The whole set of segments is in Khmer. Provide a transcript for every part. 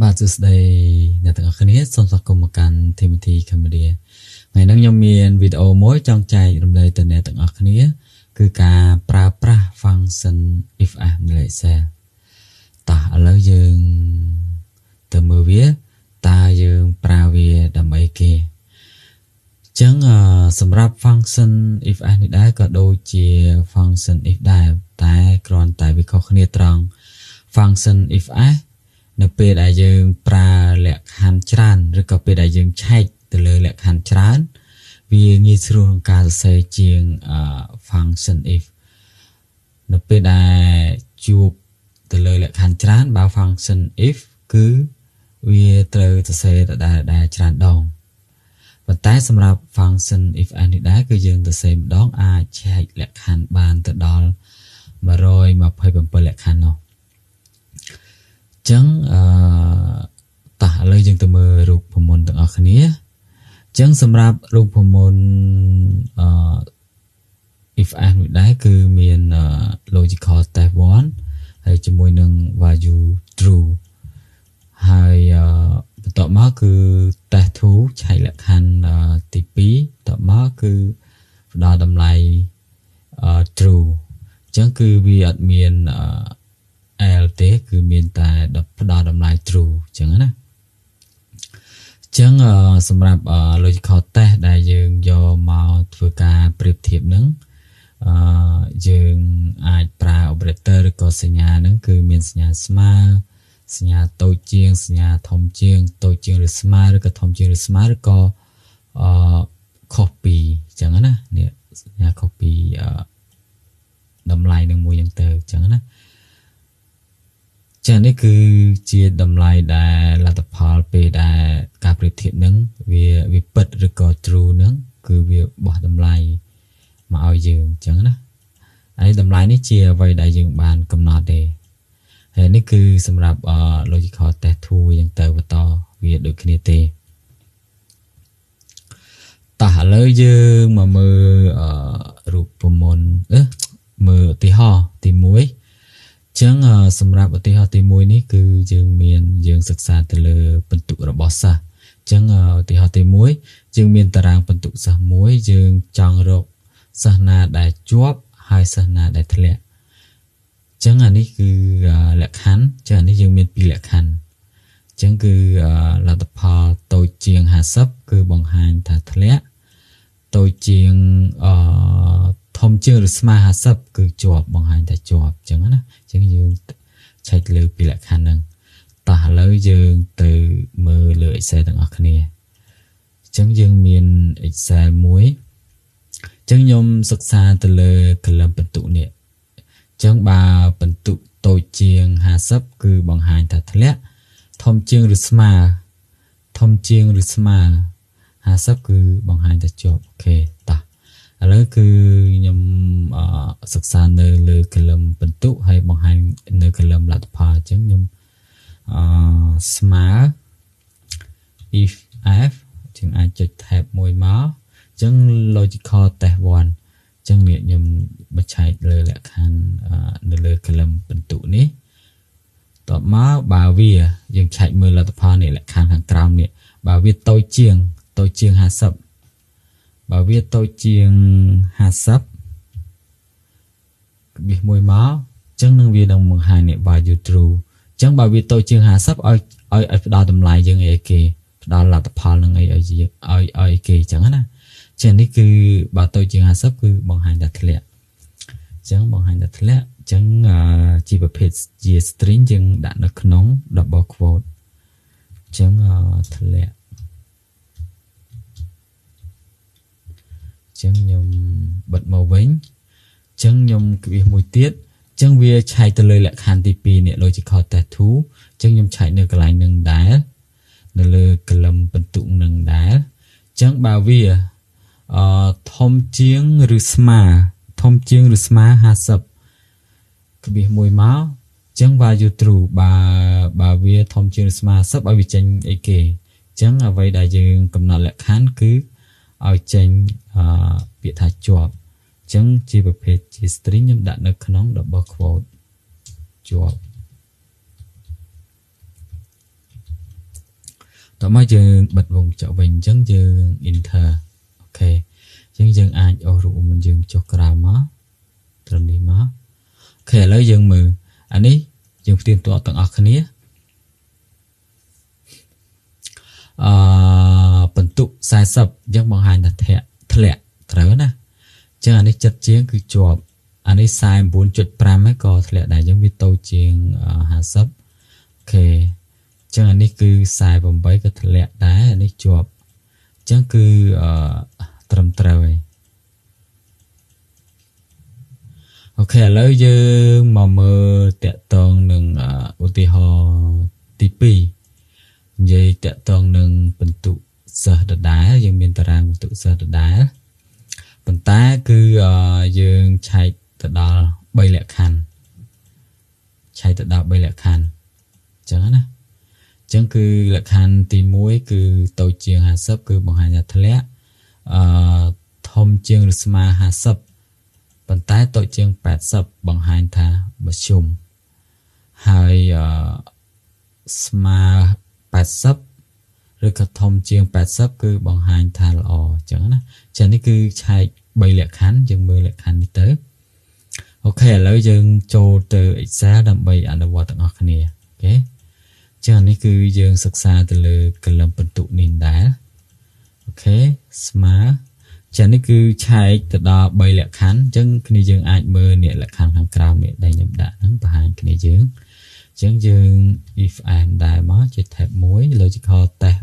បាទសួស្តីអ្នកទាំងអស់គ្នាសូមស្វាគមន៍មកកាន់ Timothy Cambodia ថ្ងៃនេះខ្ញុំមានវីដេអូមួយចង់ចែករំលែកទៅអ្នកទាំងអស់គ្នាគឺការប្រើប្រាស់ function if s នៅ Excel តោះឥឡូវយើងទៅមើលវាតើយើងប្រើវាដើម្បីគេចឹងសម្រាប់ function if s នេះដែរក៏ដូចជា function if ដែរតែគ្រាន់តែវាខុសគ្នាត្រង់ function if s នៅពេលដែលយើងប្រើលក្ខខណ្ឌច្រើនឬក៏ពេលដែលយើងឆែកទៅលើលក្ខខណ្ឌច្រើនវាងាយស្រួលក្នុងការសរសេរជាង function if នៅពេលដែលជួបទៅលើលក្ខខណ្ឌច្រើនបើ function if គឺវាត្រូវសរសេរដដែលៗច្រើនដងប៉ុន្តែសម្រាប់ function if s នេះដែរគឺយើងសរសេរម្ដងអាចឆែកលក្ខខណ្ឌបានទៅដល់127លក្ខខណ្ឌនោះចឹងអឺតោះឥឡូវយើងទៅមើលរូបមន្តទាំងអស់គ្នាចឹងសម្រាប់រូបមន្តអឺ if s មួយដែរគឺមាន logical test 1ហើយជាមួយនឹង value true ហើយបន្ទាប់មកគឺ test 2ឆែកលក្ខខណ្ឌទី2បន្ទាប់មកគឺផ្ដល់តម្លៃ true អញ្ចឹងគឺវាអត់មាន else ទេគឺមានតែផ្ដល់តម្លៃ true អញ្ចឹងណាអញ្ចឹងសម្រាប់ logical test ដែលយើងយកមកធ្វើការប្រៀបធៀបនឹងអឺយើងអាចប្រើ operator ឬក៏សញ្ញាហ្នឹងគឺមានសញ្ញាស្មើសញ្ញាតូចជាងសញ្ញាធំជាងតូចជាងឬស្មើឬក៏ធំជាងឬស្មើឬក៏អឺខុសពីអញ្ចឹងណានេះសញ្ញាខុសពីអឺតម្លៃនឹងមួយអញ្ចឹងទៅអញ្ចឹងណាចានេះគឺជាតម្លៃដែលលទ្ធផលពេលដែលការប្រៀបធៀបនឹងវាពិតឬក៏ true នឹងគឺវាបោះតម្លៃមកឲ្យយើងអញ្ចឹងណាហើយតម្លៃនេះជាអ្វីដែលយើងបានកំណត់ទេហើយនេះគឺសម្រាប់ logical test 2យ៉ាងទៅបន្តវាដូចគ្នាទេតោះឥឡូវយើងមកមើលរូបមន្តមើលឧទាហរណ៍ទី1ចឹងសម្រាប់ឧទាហរណ៍ទី1នេះគឺយើងមានយើងសិក្សាទៅលើពិន្ទុរបស់សិស្សចឹងឧទាហរណ៍ទី1យើងមានតារាងពិន្ទុសិស្សមួយយើងចង់រកសិស្សណាដែលជាប់ហើយសិស្សណាដែលធ្លាក់ចឹងអានេះគឺលក្ខខណ្ឌចឹងអានេះយើងមានពីរលក្ខខណ្ឌចឹងគឺលទ្ធផលតូចជាង50គឺបង្ហាញថាធ្លាក់តូចជាងអឺធំជាងឬស្មើ50គឺជាប់បង្ហាញថាជាប់អញ្ចឹងណាអញ្ចឹងយើងឆែកលើពីលក្ខខណ្ឌហ្នឹងតោះឥឡូវយើងទៅមើលលើ Excel ទាំងអស់គ្នាអញ្ចឹងយើងមាន Excel មួយអញ្ចឹងខ្ញុំសិក្សាទៅលើ column ពិន្ទុនេះអញ្ចឹងបើពិន្ទុតូចជាង50គឺបង្ហាញថាធ្លាក់ធំជាងឬស្មើធំជាងឬស្មើ50គឺបង្ហាញថាជាប់OK តោះឥឡូវគឺខ្ញុំសិក្សានៅលើ column ពិន្ទុហើយបង្ហាញនៅ column លទ្ធផលអញ្ចឹងខ្ញុំអឺស្មើ if f ជាងអាចចុច tab មួយមកអញ្ចឹង logical test 1អញ្ចឹងនេះខ្ញុំបញ្ឆែកលើលក្ខខណ្ឌនៅលើ column ពិន្ទុនេះតបមកបើវាយើងឆែកមើលលទ្ធផលនេះលក្ខខណ្ឌខាងក្រោមនេះបើវាតូចជាងតូចជាង50បើវាតូចជាង50ក្បៀសមួយមកអញ្ចឹងនឹងវានឹងបង្ហាញនេះ value true អញ្ចឹងបើវាតូចជាង50ឲ្យឲ្យឲ្យផ្ដល់តម្លៃយើងអីគេផ្ដល់លទ្ធផលនឹងអីឲ្យឲ្យឲ្យគេអញ្ចឹងណាចឹងនេះគឺបើតូចជាង50គឺបង្ហាញថាធ្លាក់អញ្ចឹងបង្ហាញថាធ្លាក់អញ្ចឹងជាប្រភេទជា string យើងដាក់នៅក្នុង double quote អញ្ចឹងធ្លាក់ចឹងខ្ញុំបិទមកវិញចឹងខ្ញុំក្បៀសមួយទៀតចឹងវាឆែកទៅលើលក្ខខណ្ឌទី2នេះ logical test 2ចឹងខ្ញុំឆែកនៅកន្លែងនឹងដែរនៅលើ column ពិន្ទុនឹងដែរចឹងបើវាអឺធំជាងឬស្មើធំជាងឬស្មើ50ក្បៀសមួយមកចឹង value true បើវាធំជាងឬស្មើ50ឲ្យវាចេញអីគេចឹងអ្វីដែលយើងកំណត់លក្ខខណ្ឌគឺឲ្យចេញអឺពាក្យថាជាប់អញ្ចឹងជាប្រភេទជា string ខ្ញុំដាក់នៅក្នុង double quote ជាប់ តោះមកយើងបិទវងកញ្ចក់វិញអញ្ចឹងយើង enter OK អញ្ចឹងយើងអាចអូសរូបមន្តយើងចុះក្រោមមកត្រឹមនេះមក OK ឥឡូវយើងមើលអានេះយើងផ្ទៀងផ្ទាត់ទាំងអស់គ្នាអឺបន្ទុក40អញ្ចឹងបង្ហាញថាធ្លាក់ត្រូវណាអញ្ចឹងអានេះចិត្តជាងគឺជាប់អានេះ 49.5 ហ្នឹងក៏ធ្លាក់ដែរអញ្ចឹងវាតូចជាង50 OK អញ្ចឹងអានេះគឺ48ក៏ធ្លាក់ដែរអានេះជាប់អញ្ចឹងគឺត្រឹមត្រូវហើយ OK ឥឡូវយើងមកមើលតកតងនឹងឧទាហរណ៍ទី2និយាយតកតងនឹងបន្ទុកសិស្សដដែលយើងមានតារាងបន្ទុកសិស្សដដែលប៉ុន្តែគឺយើងឆែកទៅដល់3លក្ខខណ្ឌឆែកទៅដល់3លក្ខខណ្ឌអញ្ចឹងណាអញ្ចឹងគឺលក្ខខណ្ឌទី1គឺតូចជាង50គឺបង្ហាញថាធ្លាក់ធំជាងឬស្មើ50ប៉ុន្តែតូចជាង80បង្ហាញថាមធ្យមហើយស្មើ80ឬក៏ធំជាង80គឺបង្ហាញថាល្អអញ្ចឹងណាចានេះគឺឆែក3លក្ខខណ្ឌយើងមើលលក្ខខណ្ឌនេះទៅ OK ឥឡូវយើងចូលទៅ Excel ដើម្បីអនុវត្តទាំងអស់គ្នា OK ចឹងនេះគឺយើងសិក្សាទៅលើកលឹមពិន្ទុនេះដែរ OK ស្មើចានេះគឺឆែកទៅដល់3លក្ខខណ្ឌអញ្ចឹងគ្នាយើងអាចមើលនេះលក្ខខណ្ឌខាងក្រោមនេះដែលខ្ញុំដាក់ហ្នឹងបង្ហាញគ្នាយើងអញ្ចឹងយើង if and ដែរមកជា tab 1 logical test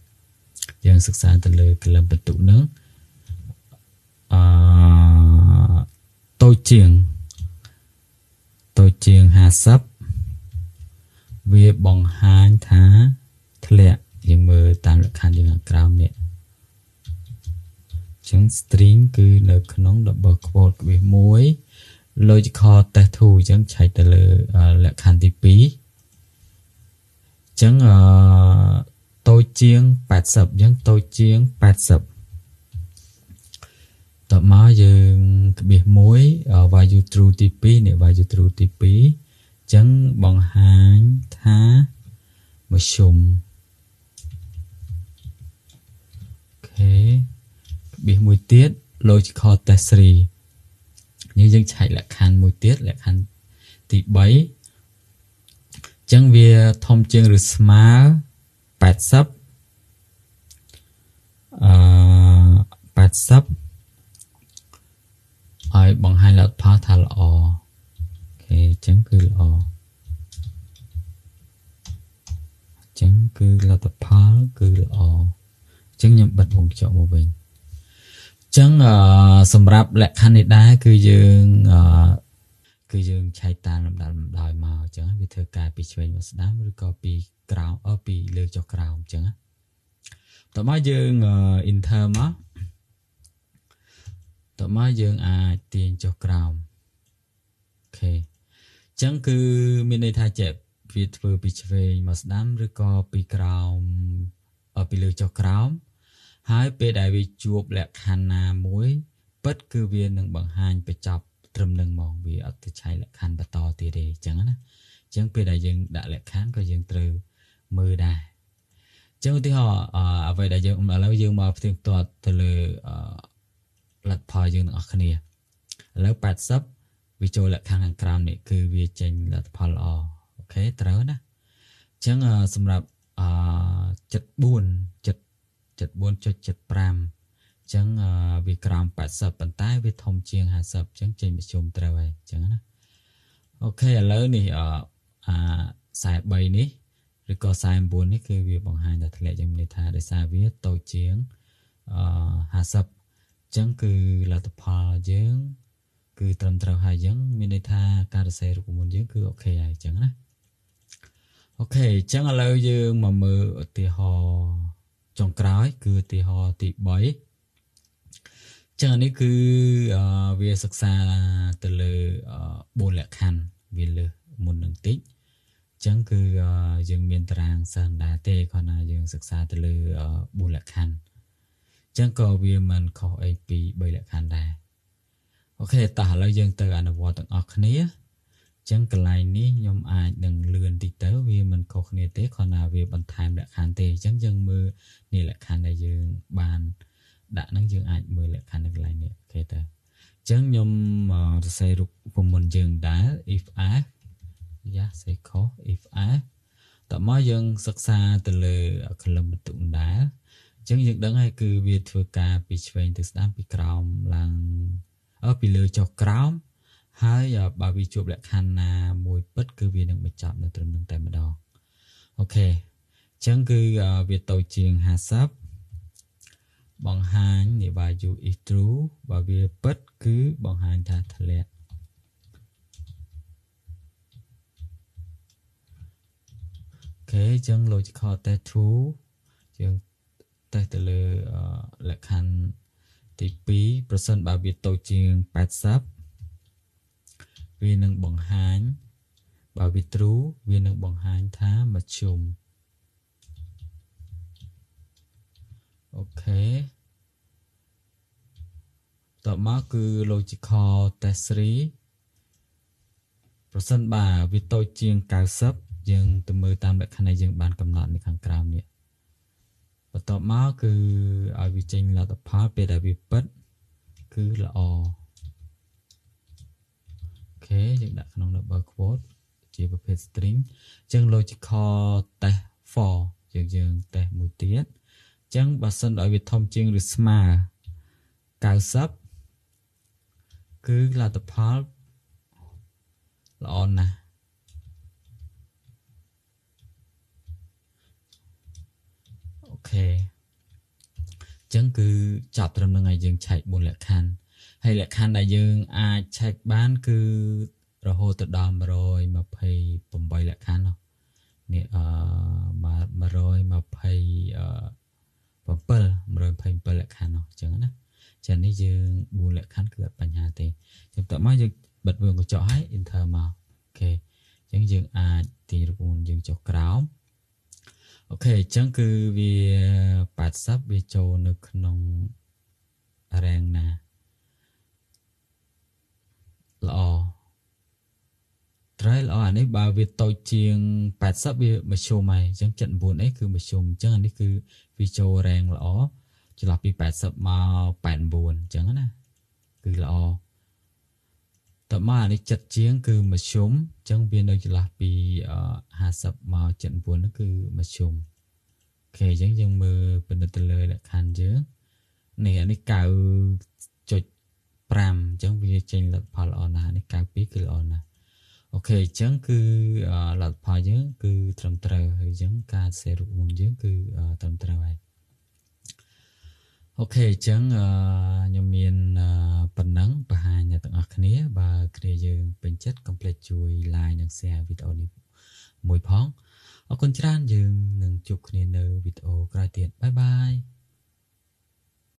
1យើងសិក្សាទៅលើកលឹមពិន្ទុហ្នឹងតូចជាង50វាបង្ហាញថាធ្លាក់យើងមើលតាមលក្ខខណ្ឌយើងខាងក្រោមនេះចឹង string គឺនៅក្នុង double quote ក្បៀស1 logical test 2អញ្ចឹងឆែកទៅលើលក្ខខណ្ឌទី2អញ្ចឹងតូចជាង80អញ្ចឹងតូចជាង80តមកយើងក្បៀស1 value true ទី2នេះ value true ទី2អញ្ចឹងបង្ហាញថាមធ្យម OK ក្បៀសមួយទៀត logical test 3នេះយើងឆែកលក្ខខណ្ឌមួយទៀតលក្ខខណ្ឌទី3អញ្ចឹងវាធំជាងឬស្មើ80 80ឲ្យបង្ហាញលទ្ធផលថាល្អ OK អញ្ចឹងគឺល្អអញ្ចឹងគឺលទ្ធផលគឺល្អអញ្ចឹងខ្ញុំបិទវងកញ្ចក់មកវិញអញ្ចឹងសម្រាប់លក្ខខណ្ឌនេះដែរគឺយើងឆែកតាមលំដាប់លំដោយមកអញ្ចឹងវាធ្វើការពីឆ្វេងមកស្ដាំឬក៏ពីក្រោមពីលើចុះក្រោមអញ្ចឹងតោះមកយើង enter មកតមកយើងអាចទាញចុះក្រោម OK អញ្ចឹងគឺមានន័យថាចេះវាធ្វើពីឆ្វេងមកស្ដាំឬក៏ពីក្រោមពីលើចុះក្រោមហើយពេលដែលវាជួបលក្ខខណ្ឌណាមួយពិតគឺវានឹងបង្ហាញបញ្ចប់ត្រឹមនឹងហ្មងវាអត់ទៅឆែកលក្ខខណ្ឌបន្តទៀតទេអញ្ចឹងណាអញ្ចឹងពេលដែលយើងដាក់លក្ខខណ្ឌក៏យើងត្រូវមើលដែរអញ្ចឹងឧទាហរណ៍អ្វីដែលយើងឥឡូវយើងមកផ្ទៀងផ្ទាត់ទៅលើលទ្ធផលយើងទាំងអស់គ្នាឥឡូវ80វាចូលលក្ខខណ្ឌខាងក្រោមនេះគឺវាចេញលទ្ធផលល្អ OK ត្រូវណាអញ្ចឹងសម្រាប់74 74.75អញ្ចឹងវាក្រោម80ប៉ុន្តែវាធំជាង50អញ្ចឹងចេញមធ្យមត្រូវហើយអញ្ចឹងណា OK ឥឡូវនេះអា43នេះឬក៏49នេះគឺវាបង្ហាញថាធ្លាក់យ៉ាងនេះថាដោយសារវាតូចជាង50ចឹងគឺលទ្ធផលយើងគឺត្រឹមត្រូវហើយចឹងមានន័យថាការសរសេររូបមន្តយើងគឺ OK ហើយចឹងណា OK អញ្ចឹងឥឡូវយើងមកមើលឧទាហរណ៍ចុងក្រោយគឺឧទាហរណ៍ទី3ចឹងអានេះគឺវាសិក្សាទៅលើ4លក្ខខណ្ឌវាលើសមុននឹងតិចចឹងគឺយើងមានតារាងសិស្សដែរទេគ្រាន់តែយើងសិក្សាទៅលើ4លក្ខខណ្ឌចឹងក៏វាមិនខុសអីពី3លក្ខខណ្ឌដែរ OK តោះឥឡូវយើងទៅអនុវត្តទាំងអស់គ្នា ចឹងកន្លែងនេះខ្ញុំអាចនឹងលឿនតិចទៅវាមិនខុសគ្នាទេគ្រាន់តែវាបន្ថែមលក្ខខណ្ឌទេអញ្ចឹងយើងមើលនេះលក្ខខណ្ឌដែលយើងបានដាក់ហ្នឹងយើងអាចមើលលក្ខខណ្ឌនៅកន្លែងនេះOK តើអញ្ចឹងខ្ញុំសរសេររូបមន្តយើងដែរ if f យ៉ាសេខុស if f តមកយើងសិក្សាទៅលើ column បន្ទុកដែរអញ្ចឹងយើងដឹងហើយគឺវាធ្វើការពីឆ្វេងទៅស្ដាំពីក្រោមឡើងពីលើចុះក្រោមហើយបើវាជួបលក្ខខណ្ឌណាមួយពិតគឺវានឹងបញ្ចប់នៅត្រឹមនឹងតែម្ដង OK អញ្ចឹងគឺវាតូចជាង50បង្ហាញនៃ value is true បើវាពិតគឺបង្ហាញថាធ្លាក់ OK អញ្ចឹង logical test 2យើងតេស្តទៅលើលក្ខខណ្ឌទី2ប្រសិនបើវាតូចជាង80វានឹងបង្ហាញបើវា true វានឹងបង្ហាញថាមធ្យម OK តមកគឺ logical test 3ប្រសិនបើវាតូចជាង90យើងទៅមើលតាមលក្ខខណ្ឌដែលយើងបានកំណត់នៅខាងក្រោមនេះបន្ទាប់មកគឺឲ្យវាចេញលទ្ធផលពេលដែលវាពិតគឺល្អ OK យើងដាក់ក្នុង double quote ជាប្រភេទ string អញ្ចឹង logical test 4យើងតេស្តមួយទៀតអញ្ចឹងបើសិនឲ្យវាធំជាងឬស្មើ90គឺលទ្ធផលល្អណាស់ OK អញ្ចឹងគឺចប់ត្រឹមនឹងហើយយើងឆែក4លក្ខខណ្ឌហើយលក្ខខណ្ឌដែលយើងអាចឆែកបានគឺរហូតទៅដល់128លក្ខខណ្ឌនោះនេះ127លក្ខខណ្ឌនោះអញ្ចឹងណាចានេះយើង4លក្ខខណ្ឌគឺអត់បញ្ហាទេចាំតមកយើងបិទវងកញ្ចក់ហើយ enter មក OK អញ្ចឹងយើងអាចទាញរូបមន្តយើងចុះក្រោម OK អញ្ចឹងគឺវា80វាចូលនៅក្នុងរាងណាល្អត្រូវល្អអានេះបើវាតូចជាង80វាមធ្យមហើយអញ្ចឹង79អីគឺមធ្យមអញ្ចឹងអានេះគឺវាចូលរាងល្អចន្លោះពី80មក89អញ្ចឹងណាគឺល្អតមកអានេះចិត្តជាងគឺមធ្យមអញ្ចឹងវានៅចន្លោះពី50មក79ហ្នឹងគឺមធ្យម OK អញ្ចឹងយើងមើលពិនិត្យទៅលើលក្ខខណ្ឌយើងនេះអានេះ9.5អញ្ចឹងវាចេញលទ្ធផលល្អណាស់នេះ92គឺល្អណាស់ OK អញ្ចឹងគឺលទ្ធផលយើងគឺត្រឹមត្រូវហើយអញ្ចឹងការសេរូបមន្តយើងគឺត្រឹមត្រូវហើយ OK អញ្ចឹងខ្ញុំមានប៉ុណ្ណឹងបង្ហាញអ្នកទាំងអស់គ្នាបើគ្នាយើងពេញចិត្តកុំភ្លេចជួយ like និង share វីដេអូនេះមួយផងអរគុណច្រើនយើងនឹងជួបគ្នានៅវីដេអូក្រោយទៀតបាយបាយ។